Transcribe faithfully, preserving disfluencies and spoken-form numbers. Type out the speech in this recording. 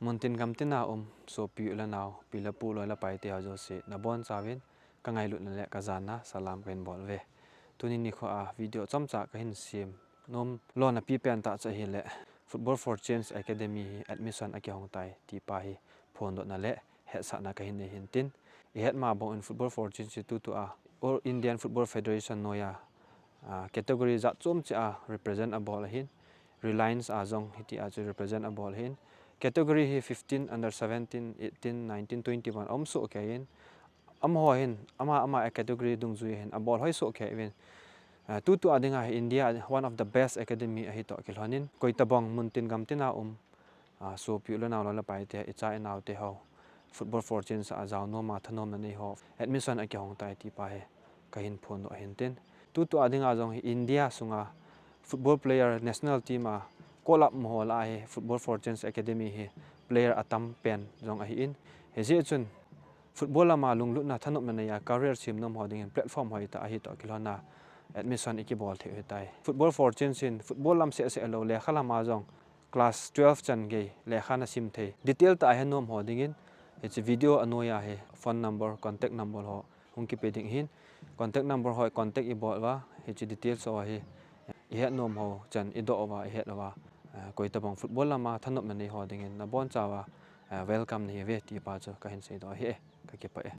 Muntin gamtina um sopi u le nao, pi le pu, loi le pai te ho jouse nabonchauvin kangailutna le kajana salam kahin bol uve. Tuni nikho a video chomcha kahin sem nom lona pipen tah chu ahile Football for Change Academy hi admission akihong tai ti pa hi phondohna le hetsahna kahin nei hin tin, ihet ma bang in Football for Change hi tutua All Indian Football Federation noiya category jat chom cheh a represent abol ahin, Reliance a jong hitia chu represent abol ahin, category hi fifteen, under seventeen, eighteen, nineteen, twenty-one aum sohkei in, amaho hin ama ama a category dungjui hin abol hoi sohkei uvin. Tutua dinga hi India one of the best academy ahi toh kilhonin, koitabang muntin gamtina um sopi u le nao, loi le pai te, icha inao te ho Football for Change a jao nom a thanomna nei ho admission akihong tai ti pa hi kahin phondoh ahin tin, tutua dinga jong hi India sunga football player national team a call up maho lah a hi Football for Change Academy hi player atam pen jong ahin, hijeh chun football lama lunglutna thanopna neiya career sem nom ho dingin platform hoitah ahi toh kilhona admission ikibol thei u hitai. Football for Change in football lam sehseh lou lekha lama jong class twelve chan gei lekha nasim thei detail tah a henom ho dingin hiche video anoiya hi phone number, contact number ho hung kipe ding ahin, contact number ho contact ibol uva hiche details ho hi ihet nom ho chan idoh uva ihet uva, koitabang football lama thanopna nei ho dingin nabonchauva welcome nahiuve ti pa chu kahin seidoh ahi e. Kakipah e.